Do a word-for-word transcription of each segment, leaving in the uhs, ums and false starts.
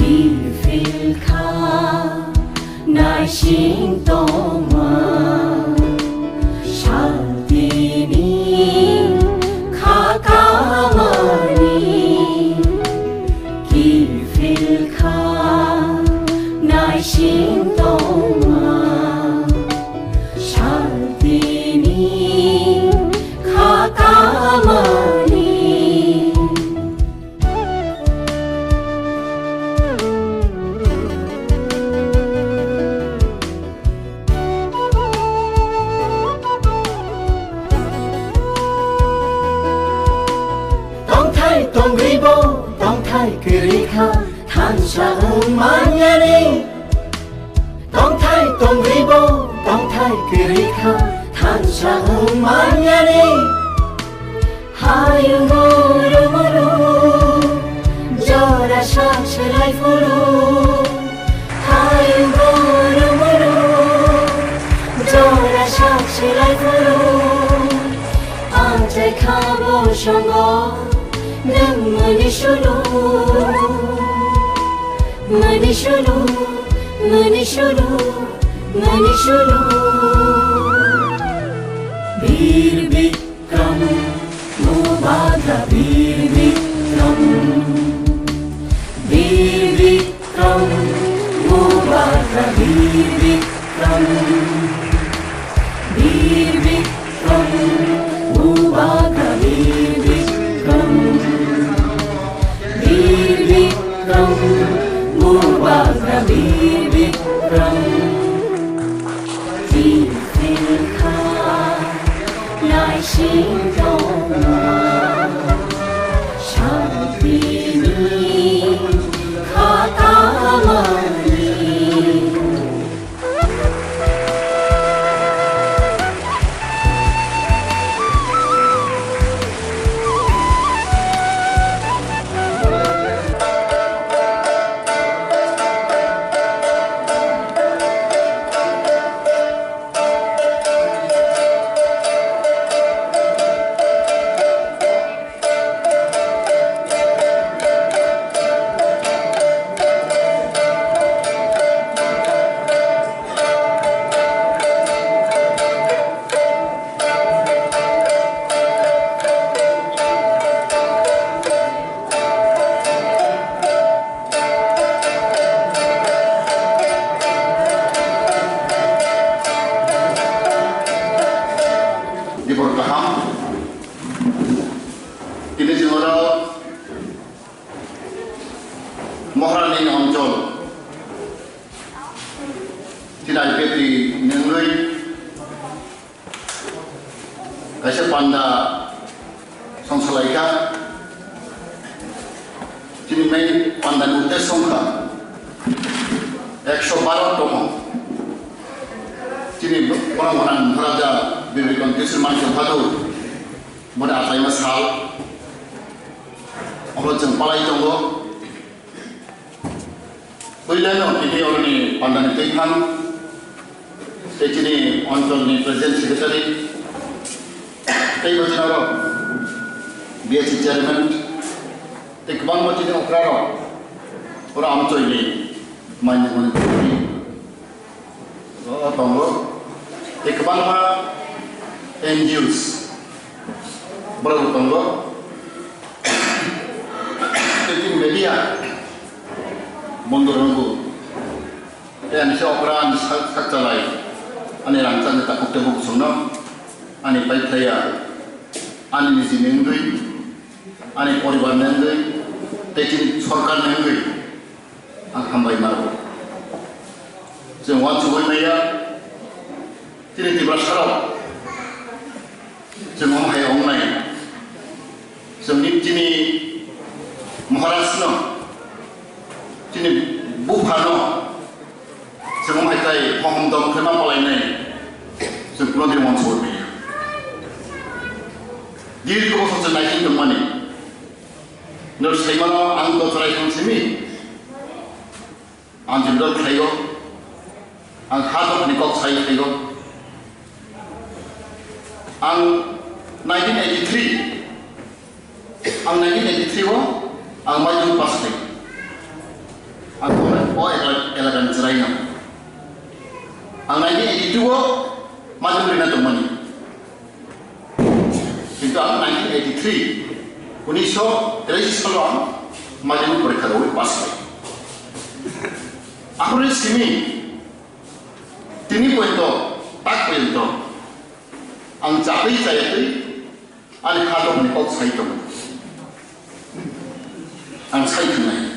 Kiphil kha naising tongma, shaltini kha kamani. Kiphil kha naising tongma, shaltini kha kamani. Tongthai tongribo, tongthai kwrwi kha, thansa wng manyani. Tongthai tongribo, tongthai kwrwi kha, thansa wng manyani. Hayung muru muru, jora sak selai phuru. Hayung muru muru, jora sak selai phuru. Achai kha bo songo, nwng mani sulu, mani sulu, mani sulu, mani sulu. Bir Bikram, Mubagra Bir Bikram, Bir Bikram, Mubagra Bir Bikram, Bir Bikram, Mubagra Bir Bikram, Bir Bikram, Mubagra Bir Bikram. Kiphil kha naising tongma, shaltini kha kamani. Dibor kaham. Tini chwng oro Maharani ni onchol. Tini I P F T ni wngwi kaisa panda songsalai kha. Chini main panda ni uddesho wngkha ekso baro tongmo. Chini borok gwnang Maharaja Bir Bikram Kishore Manikya Bahadur boni achaima sal. Omo chwng palai tongo. Puilano tini oroni pandani twiphang, tei chini oncholni president secretary, tei bwskango B S C chairman, tei kwbangma chini okrarok oro amchoini mainani O tongo. Tei kwbangma N G Os borok bo tongo. Tei chini media bondorok bo. Tei ani se okra ani sak, sak chalai. Ani rangchakni takhuk tebo bosongno. Ani paiphlaiya. Ani nijini wngwi. Ani poribarni wngwi. Tei chini sorkarni wngwi. Ang hambai mano. Chwng uansugwi maya, chini Tiprasarok, chwng omo hai wngnai. Chwngni chini Maharajno, chini buphano, chwng omo hai tai hohom dom khlai ma palainai. Chwng kuno din uansugwi maya. Dirgho bosor chwng naising tongmani. Nor saimano ang to chwrai thang simi. Ang jindal khlaigo. Ang ha dophani kok sai khlaigo. Ang nineteen eighty-three, ang nineteen eighty-three o ang madhyamik pass khlai. O elak-, elakani chwraino. Ang nineteen eighty-two o Madhya Maddhamik rina tongmani. Kintu ang nineteen eighty-three, unisho terashi salo ang Madhyamik porikha rwi pass khai. Akhorni simi tini porjonto, tak porjonto ang chatwi chayatwi ani ha tongmani kok sai tongo. Ang sai thangnai.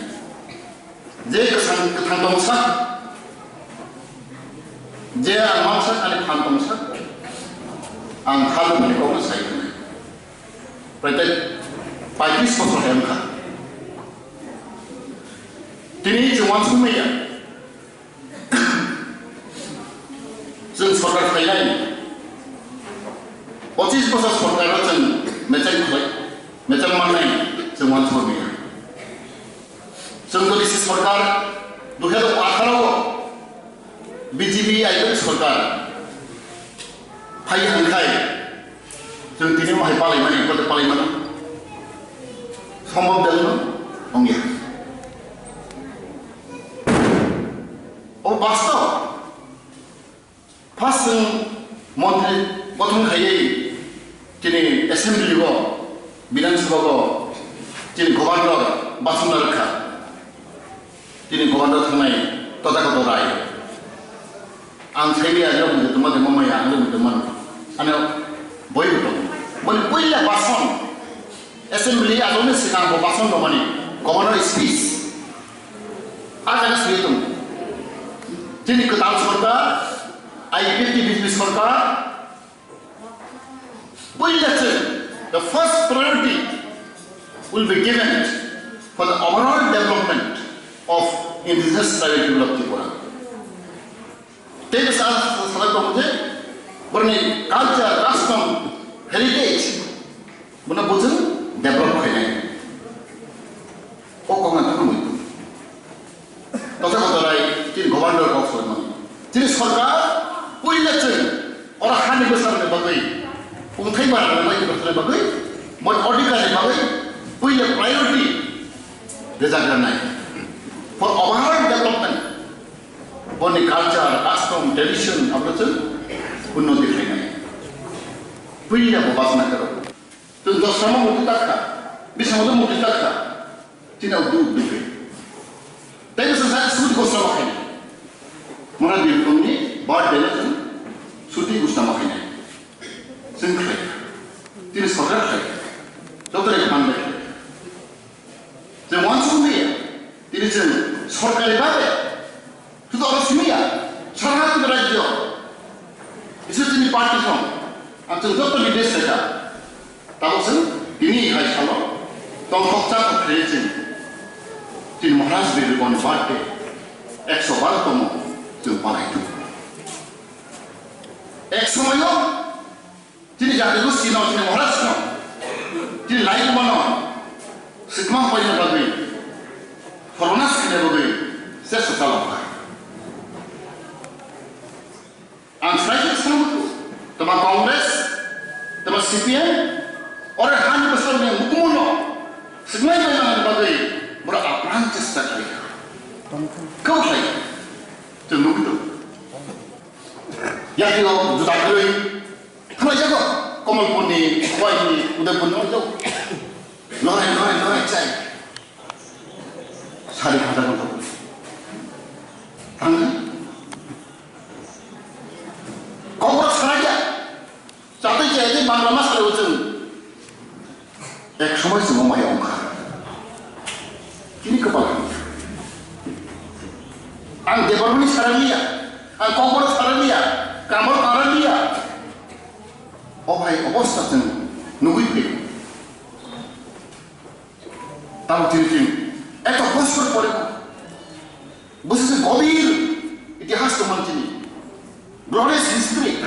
Je kwthang, kwthang tongsa, je ang mangsa ani phan tongsa, ang ha tongmani kokno sai thangnai. Prai tei paitris bosor hai wngkha. Tini chwng uansukmaya. Chwng sorkar khlainai, pochis bosor sorkar o chwng mechang khlai, mechang mannai chwng uansukmaya. Chwng jodi se sorkar dui hazar atharo o B J P aibak sorkar phai hwnkhai chwng tini o hai palaimani, kote palaimani sombhob dengno wngya. O bastob. First chwng montri gothon khaiwi chini assembly o, Bidhan Sabha o chini governor bachana rwkha. Chini governor thangnai Tothagoto Rai. Ang saimaya, ang lugui tongma de mamaya, ang lugui tongma no. Ano boi bo tongo. Boni puila bason assembly adoni swkang bo bason romani governor speech. A jaga swi tongo. Chini kwtal sorkar, I P F T B J P sorkar, puila chwng, the first priority will be given for the overall development of indigenous tribal people of Tripura. Tei bwsa salai tongo je, boroni culture, custom, heritage, bono bo chwng develop khainai. O kok ang tamo mui. Tothagoto Rai chini governor kok salai mani. Chini sorkar puila chwng oro hani bwsarokni bagwi, kungthai barani bagwi, bagwi, moi odhikar ni bagwi puila priority rwjaknai for overall development. Boni culture, custom, tradition, abo chwng unnoti khlainai. Puila bo bachna kwrwi. Chwng dosrama mukti takha, bisamo mukti takha. Chini o duk duk khe. Tei bwsa sa suti dosrama khainai. Mona Birkomni birthday no chwng suti dosrama khainai. Chwng khlai. Chini sorkar khlai. Joto ni phan bai khlai. Chwng uansuk liya. Tini chwng sorkari babe, sudu oro simiya, sarha tu rajyo, isu chini party song, ang chwng joto ni bes seka. Tamo chwng tini hai salo, tong thokcha kok khe chwng, chini Maharaj Birkomni birthday, ekso bar tongmo chwng palai tu. Ek somoyo, Chini jati gosti no, chini Maharaj no, chini laibuma no, sikma paina bagwi, phoronas khaina bagwi, chesta chalokha. Ang sai se swngmung, tama Congress, tama C P M, ore hani bwsarokni hukumu no, sikma paina bagwi, borok apran chesta khlai kha. Kau khlai, chwng nugwi tongo. Yakni o juda kwrwi. Thanglaijak o, Kamalpurni, Khowaini, Udaipurni, o jao. Lorai, lorai, lorai, chai. Sari khata no. Thangkha. Kokborok saraija. Chatwi chayatwi Bangla ma salai o chwng. Ek somoi chwng o maya wngkha. Chini kwpal hamya. Ang Debbarmani sara liya, ang Kokborok sara liya, Kamor sara liya. O bhai, obostha chwng nugwi phaio. Tamo chini chini eto bosor pore bo se gobir itihas tongmani chini. Glorious history.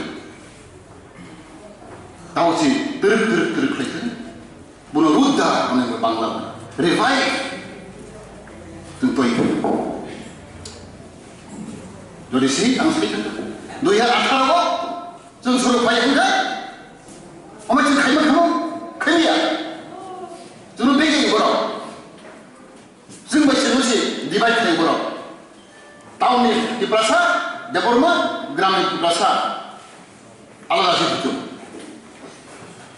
Tamo si twrwk twrwk twrwk khlai khe. Bono rudda hwnwi Bangla revive. Tong toi. Jodi si ang sai khe dui hazar atharo o chwng suru phai hwnkha. Omo chwng khaima khamo khaiya. Chwng bege borok. Chwng bai chwng si divide khlai borok. Tiprasa, Debbarma, Gramin Tiprasa, alada se bujo.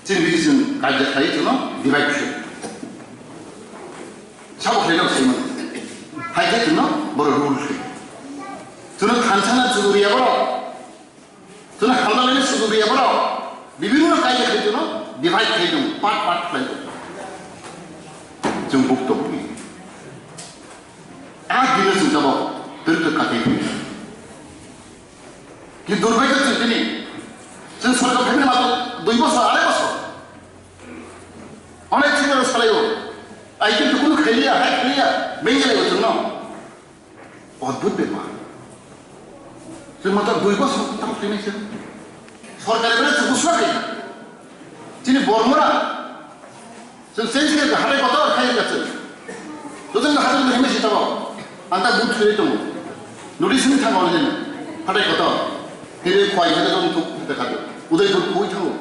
Chini bisi chwng kaijak khlai chwngno divide khlai. Sabo khlai no simo. Hai khe chwngno boro rule khlai. Chwngno khansana chwngno riya boro. Chwngno khandalani chwngno riya boro. Bibhinno kaijak khlai chwngno divide khlai chwng, part part khlai chwng. Chwng bukto bukni. A dino chwng tabok twrwk twrwk kathai thwi. Ki durbaito chwng tini. Chwng sorkar phaimani mato dui bosor, arai bosor. Onek chwng salaio. Ai kintu kunu khailiya, hai khailiya, bengkalaio chwngno. Odbhut bepar. Chwng mato dui bosor tamo phainai chwng. Sorkar ebare chwng bwswk khaina. Chini bormora. Chwng change khe hatai kotor khai kha chwng. Joto hatai kotor himai si tabok. Anta but khwlai tongo. Notice ni thangma le hatai kotor. Tini khwai khe tong thuk khe kha. Udaipur khoi thango.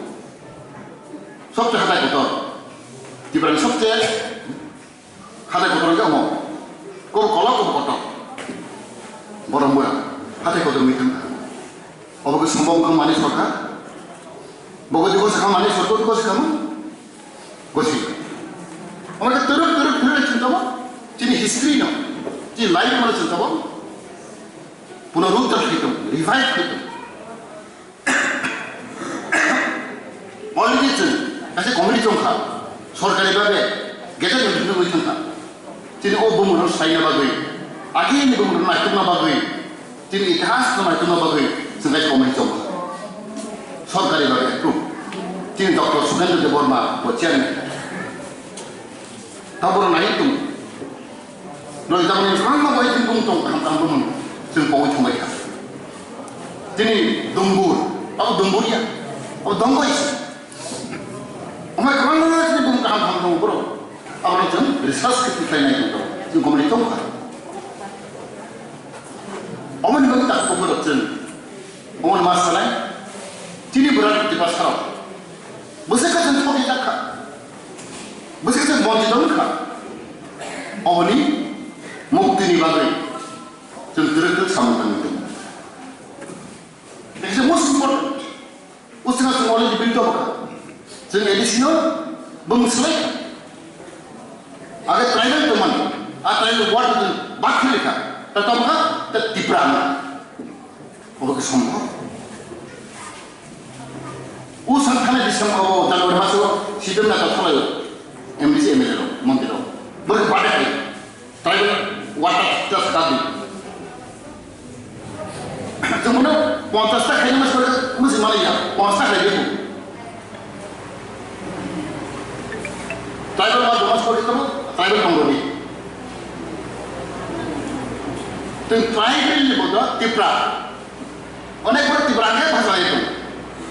Sobse hatai kotor. Tiprani sobse hatai kotor khe omo. Kobo kolok kobo kotor. Borok bura. Hatai kotor mi thang kha. Obo khe sombong kha mani sorkar. Bogo dibo sakha mani sorkar dibo sakha ma. Gosi. Amar ka turuk turuk turuk chwng tamo. Chini history no. Chini life no chwng tamo. Puno ruk tak hitung, revive hitung. Already chwng kaisa committee chwng kha. Sorkari babe gazette notification wi thang kha. Chini o bumung rok saina bagwi, agini bumung rok naitukna bagwi, chini itihas no naitukna bagwi chwng kaisa committee chwng kha. Sorkari bagwi approve. Chini Doctor Sukendra Debbarma bo chairman. Tabuk nai tung. Noi tabuk ni bangma bai chini bumung tong kaham kaham bumung chwng pogwi thangbai kha. Chini dumbur, abo dumbur ya, abo dongoi. Amai kwbangma chini bumung kaham kaham tongo borok. Abono chwng research khe tikhlai nai tongkha. Chwng committee tongkha. Omoni bagwi tak tongkha rok chwng. Omoni ma salai. Chini bwrang Tiprasa rok. Bwswk khe chwng thokjak kha. Bwswk khe chwng bonchito wngkha. Omoni muktini bagwi chwng twrwk twrwk samung tangwi tongo. That is the most important. Usina chwng already build up kha. Chwng A D C no bwng swlai kha. Age tribal tongmani, a tribal ward chwng bad khwlai kha. Ta tamo kha, ta Tipra hwnna. Obo khe sombhob. O sang thani December, o January maso, sidem na ta thalai M D C, M L A rok, montri rok. Bwrwi bade hai. Tribal water just kadi. Jemon ponchash ta khaina mas kore musi malaya, ponchash ta khaina. Tribal ma domas kore to, tribal tongoni. Tei tribal ni bodo Tipra. Onek bar Tipra ke bhasha itu.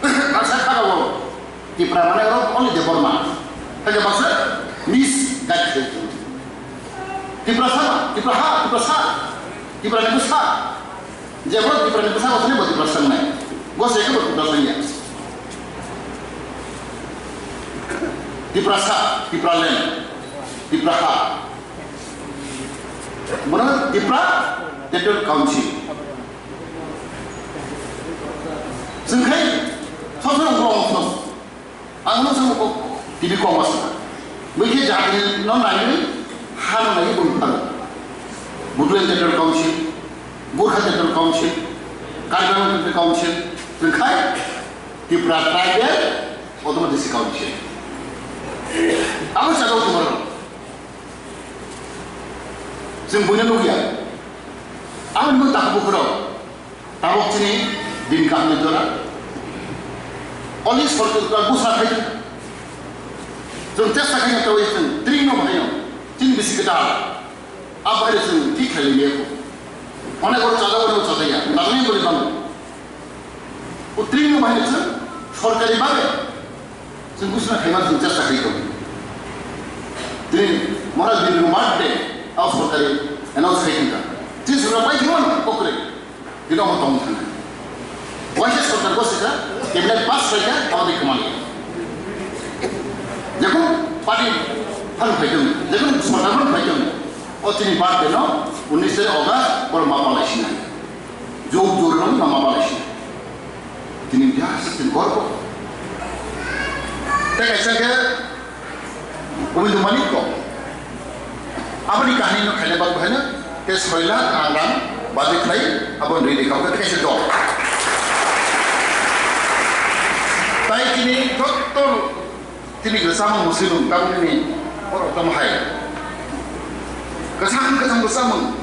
Bhasha khagao. Tipra mane oro only Debbarma. Kaya bhasha mis gait itu. Tiprasa, Tipraha, Tiprasa. Tipra ni bwsa. Jebo Tipra ni bwsa gosani bo Tiprasa nai. Gosai ke bo Tiprasa ya. Tiprasa, Tipraland, Tipraha. Bono Tipra Territorial Council. Chwng khai sosoro borok ongkhorok. Ang no chwng kok T V kok ma sana. Bwkhe jati no naiwi ha no naiwi bwng phano. Bodoland Territorial Council, Gorkha Territorial Council, Karbi Anglong Territorial Council, chwng khai Tipra Tribal Autonomous District Council. Abo chadok tumar. Chwng buino nukya. Ang nung tak bukhro. Tabok chini din kaham ni jora. Only sorkar ka busa khai. Chwng chesta khai tawi chwng tring no bahai no. Chini bisi kwtal. Abai chwng thik khai liya ko. Onek oro chada, onek oro chada ya. Tabok ni boli bang. O tring no bahai chwng sorkari babe. Chwng buchna khaima chwng chesta khai tongo. Tini Maharaj Bindru birthday, o sorkari announce khai thangkha. Chini sorkar pai thangmano kokre. Tini omo tong thangkha. Waisa sorkar bo sika, cabinet pass khaikha, abo de kwmani. Jekun party phan phai tongo, jekun sorkar phan phai tongo. O chini birthday no, unnish August, boro ma palai sinai. Jog jora nang nama balai si. Tini biya sa tini gorbo. Tei kaisa khe Gobindo Manik ko. Aboni kahini no khaina bak bahai no. Tei soi lakh ang rang budget khlai abo ready kha khe tei kaisa dol. Tai tini jotto Tini kwchangmung mwswimung tabukni borok tamo hai. Kwchang kwchang kwchangmung.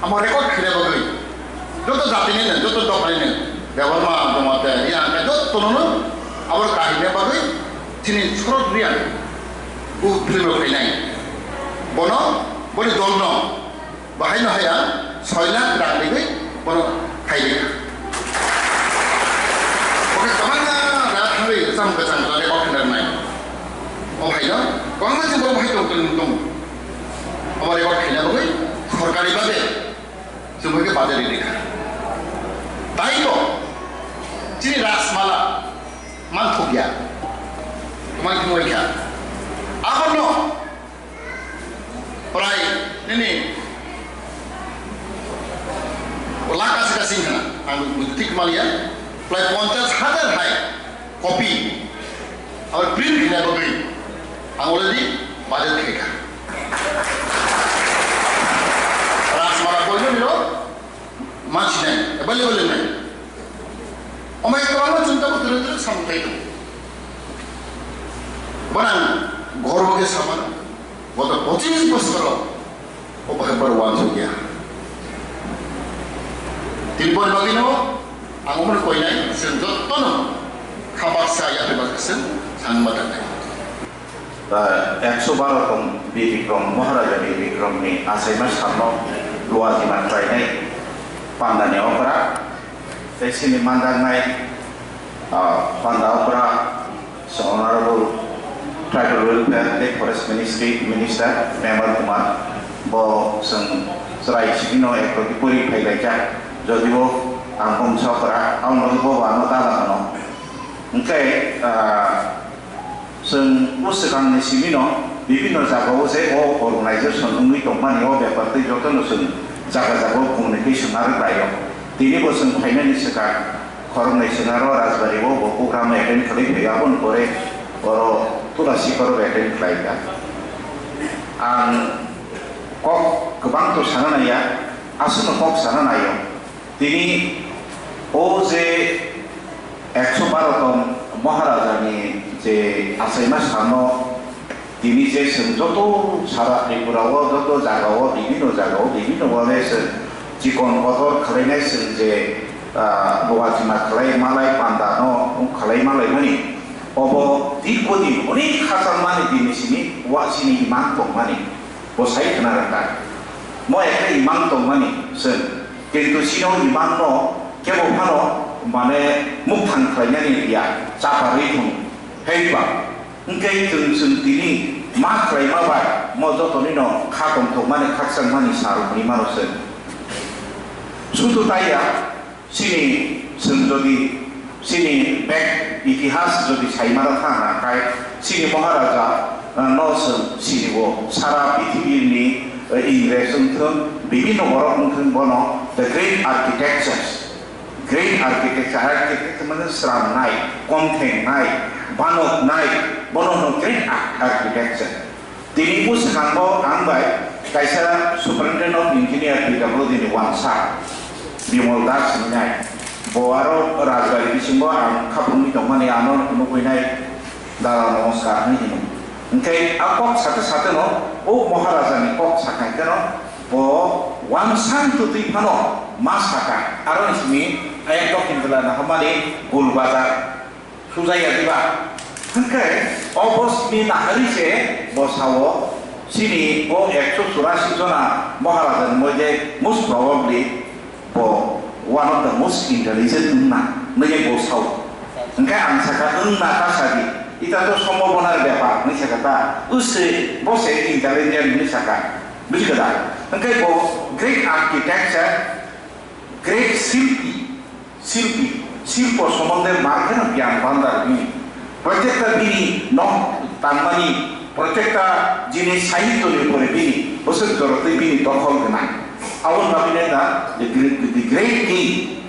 Amo record khaina bagwi. Joto jatini no, joto dophani no. Debbarma, Jamatia, Reang, joto no abo kahina bagwi. Tini Sorot Reang. Bu film rok khainai. Bono, boni dol no. Bahai no haya, soi lakh rang rigwi bono khai rikha. Oke, kwbangma rang thangwi cham kwchang kwchang record khaina nai. O hai no, kwbangma chwng borok bahai tong tong tong. Omo record khaina bagwi sorkari babe chwng bai khe budget rikha. Tai bo chini Rajmala man thok ya. Kwbang thangwi kha. Abono Prai nini lakh asi kasi hana ang thik maliya. Prai ponchas hajar hai copy abar print khina bagwi ang already budget khaikha. Rajmala boino nilo mansinai, available nai. Omai kwbangma chwng tabuk twrwk twrwk samung khai tongo. Bono ang gorbo khe sama, goto pochis bosor o bahai borok uansuk ya. Tini boni bagwino ang omono koinai, chwng jotono kha baksa yapri baksa chwng thang ma tangnai. Ah, ekso baro tong Bir Bikrom, Maharaja Bir Bikromni achaima salno luatima khlainai pandani okra. Tei chini manjaknai, ah, panda okra, so Honorable Tribal Welfare tei Forest Ministry Minister Memal Kumar, bo chwng chwrai chibino ekro khe pori phailaijak, jodio ang bumsa okra, ang bo bo ano dala hwno. Hwnkhe, ah, Chwng o swkangni simino bibinno jagao je o organization wngwi tongmani o bepar tei jotono chwng jaga jagao communication narwk laio. Tini bo chwng phainani swkang khoroknwi chwng aro Rajbari o bo program attend khlai phaio, aboni pore oro Tulasi koro attend khlai kha. Ang kok kwbang to sana naiya, aswkno kok sana naio. Tini o je ekso baro tong Maharajani je achaima sano tini je chwng joto sara Tripura o joto jaga o bibinno jaga o bibinno bhabe chwng chikon kotor khlainai chwng je, ah, luatima khlai malai panda no khlai malai mani obo dirgo din onek hachal mani din ni simi wa chini imang tong mani. Bo sai khna rwkha. Mo ekhe imang tongmani chwng, kintu chini o imang no kebo phano mane mukthang khlainani ya, chaparwi thung. Heiba, hwnkhe chwng chwng tini ma khlaima bai mo jotoni no kha tongthokmani khakchangmani sa rwmani mano chwng. Sudu taiya, Chini, chwng jodi chini bek itihas jodi saimara thang na khai, chini Maharaja, ah, no chwng sini bo sara pithibini, eh, Ingres wngthwng, bibinno borok wngthwng bono the great architectures, great architecture, architecture mane sramnai, komthengnai, banoknai, bono hwno great ar-, architecture. Tini bwskango ang bai kaisa Superintendent of Engineer P W D ni wansa Bimal Das hinai. Bo aro Rajbari bisingo ang khapungwi tongmani ano nukhuinai dala namaskar hinwi hino. Hwnkhe a kok sate sate no o Maharaja ni kok sakha khe no bo wansang twtwi phano ma sakha aro ni simi ayang dok hinjla nahamani Gul Bazar. Sujaya diba? Hwnkhe o bosni nahari se bo sao, chini bo ekso churasi jona Maharaja ni moide most probably bo one of the most intelligent wngna nini bo sao. Hwnkhe ang saka wngna ta sadi, ita to sombobona bepar hinwi saka ta, usse bo se intelligent hinwi saka, bujikha da? Hwnkhe bo great architecture, great silpi, Silpi, silpo somonde ma kheno gyan bandar bini. Protekta bini nok tangmani, protekta jini sahityo ni pore bini, bosok jorotwi bini dokhol gwnang. Aboni bagwino da the great, the great king,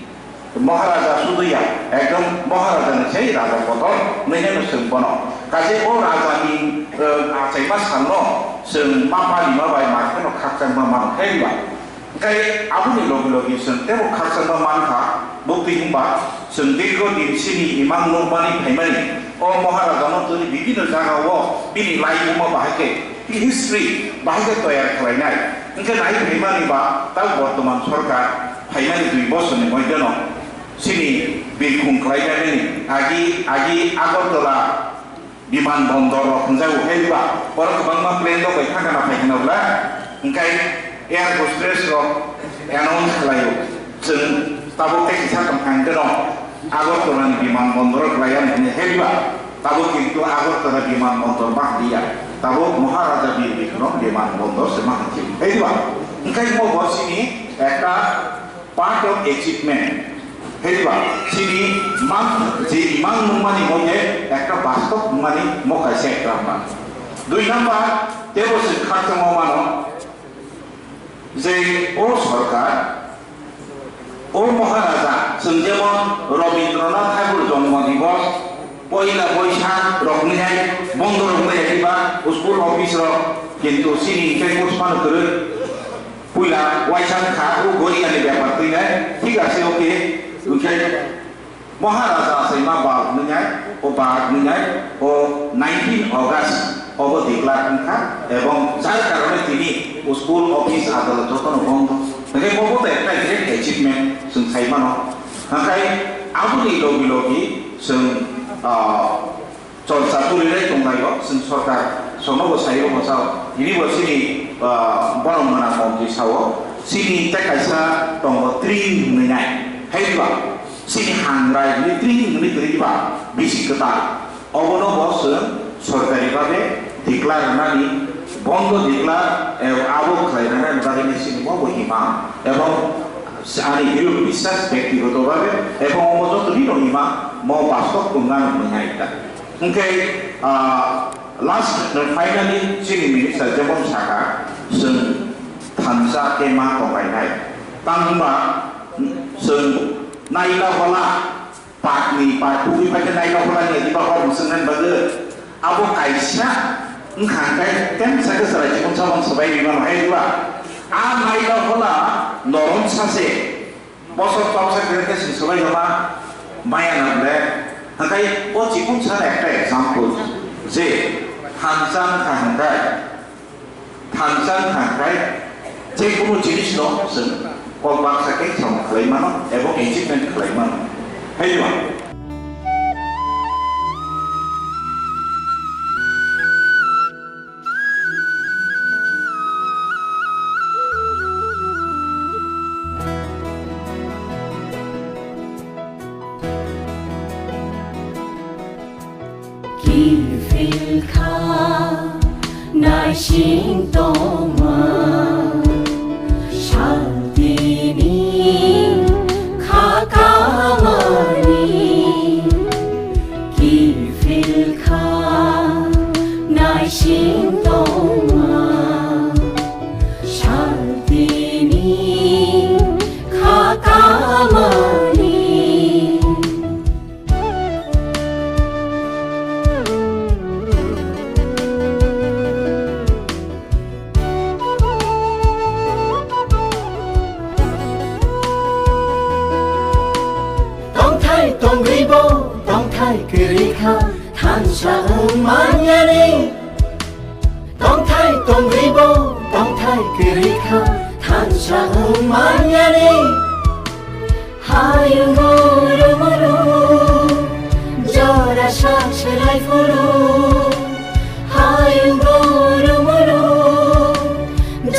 Maharaja sudu ya, ekdom Maharaja ni sei raja kotor, nini no chwng bono. Kaje o raja ni, eh, achaima salno chwng ma pali ma bai ma kheno khakchangma mano khe ba. Hingke aboni logi logi chwng tebo khakchangma mankha, bukti hwnba chwng dirgo din chini imang nukmani phaimani, o Maharajano tini bibinno jagao bini laibuma bahai khe history bahai khe toyar khlainai. Hingke nai phaimani ba tak bortoman sorkar phaimani dui bosorni moidono chini birkhung khlainani agi agi Agartala biman bondor rok hwnjago, hai ba? Borok kwbangma plane rok bai thangkana phai khna bwla, hwnkhe air hostess rok announce khlaio, chwng tabuk tei kisa tongkha hwnkhe no Agartala ni biman bondor o khlai ya hwnwi, hai ba? Tabuk kintu Agartala biman bondor ma hwnliya, tabuk Maharaja Bir Bikram biman bondor se ma hwnwi, hai ba? Hwnkhe mo bo chini ekta part of achievement. Haiba, chini mang, je imang nungmani moje ekta bastob nungmani mo kaisa ekta mang. Dui number, tebo se khakchangma mano, je o sorkar, o Maharaja, chwng jemon Rabindranath Tagore jonmo divos, poila Boishakh rok nai, bondo rok nai, haiba, school office rok, kintu chini hingke kusmano kwrwi. Puila waisa wngkha, o goriani bepar twinai, thik ase, okay, hwnkhe Maharaja achaima bal hwnwi nai, o bal hwnwi nai, o nineteen August obo declare wngkha, ebong jar karone tini o school, office, adalat jotono bondo. Hwnkhe bobo to ekta great achievement chwng sai mano. Hwnkhe aboni logi logi chwng, ah, chorcha turinai tonglaio, chwng sorkar sonobo saio bwsao, tini bo chini, ah, borok mwnang mantri sao, chini tei kaisa tongo tring hwnwi nai, hai ba chini hangrai hwnwi tring hwnwi kwrwi ba bisi kwtal, obono bo chwng sorkari babe declare rwnani, bondo declare, eh, abo khlai rwnani bagwi chini bo bo hima, ebong ani hero biswas bektigoto babe, ebong omo joto dino hima mo bastob wngnani hwnwi nai ta. Hwnkhe, ah, last, finally, chini minister jemon saka, chwng thansa khe ma tonglainai. Tang hwnba, chwng naila hola, patni, pat, pugwi pai khe naila hola ni diba hor mwswknani bagwi. Abo kaisa wngkha hwnkhe, kemsa khe chwrai chikon sabon swbai rima no hai diba. A naila hola norom sase. Bosor toksa khe khe sing swbai joma maya na ble. Hwnkhe o chikon sana ekta example je thansa wngkha hwnkhe, thansa wngkha hwnkhe je kunu jinis no chwng kok baksa khe samung khlai mano ebo achievement khlai mano. Hai diba? Kiphil kha naising tongma, santini kha kamani. Kiphil kha naising tongma, santini kha kamani. Tongthai tongribo, tongthai kwrwi kha, thansa wng manyani. Tongthai tongribo, tongthai kwrwi kha, thansa wng manyani. Hayungo rumuru, jora sak selai phuru. Hayungo rumuru,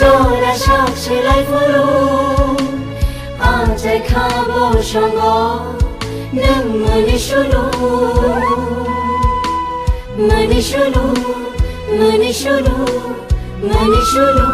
jora sak selai phuru. Achai kha bosongo, nwng mani sulu, mani sulu, mani sulu, mani sulu.